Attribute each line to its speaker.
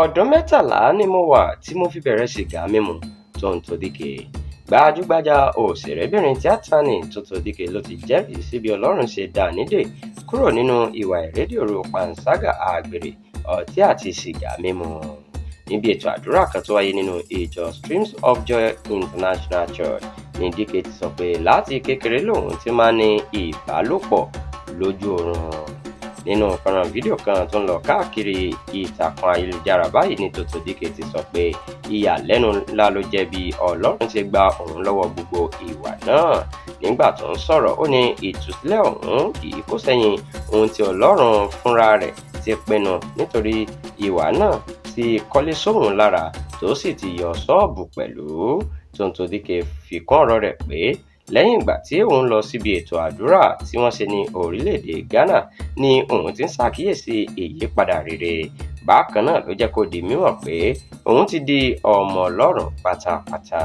Speaker 1: Ọdún 13 ni mo wà tí mo fi bẹ̀rẹ̀ sìgá mímu. Tonto Dike. Gbajúgbajà òṣèrébìnrin tíátà ní Tonto Dike ló ti jẹ́rìí sí bí Ọlọ́run ṣe dá a nídè kúrò nínú ìwà ìrédè-òru, panṣágà, àgbèrè, ọtí àti sìgá mímu. Níbi ètò àdúrà kan tó wáyé nínú ìjọ Streams of Joy International Church ní Dike ti sọ pé láti kékeré lòun ti máa ń ní ìbálòpọ̀ lójú oorun. Nínú fọ́nrán fídíò kan tó ń lọ káàkiri ìtàkùn ayélujára báyìí ní Tonto Dike ti sọ pé ìyàlẹ́nu ńlá ló jẹ́ bí Ọlọ́run ṣe gba òun lọ́wọ́ gbogbo ìwà náà. Nígbà tó ń sọ̀rọ̀, ó ní ìtúsílẹ̀ òun kì í kó sẹ́yìn ohun tí Ọlọ́run fúnra rẹ̀ ti pinnu, nítorí ìwà náà ti kọ́lé sóun lára tó sì ti yọ ṣọ́ọ̀bù pẹ̀lú. Tonto Dike fi kún ọ̀rọ̀ rẹ̀ pé lẹ́yìn ìgbà tí òun lọ síbi ètò àdúrà tí wọ́n ṣe ní orílẹ̀-èdè Ghana ni òun ti ń ṣàkíyèsí ìyípadà rere. Bákan náà ló jẹ́ kó di mímọ̀ pé òun ti di ọmọ Ọlọ́run pátápátá.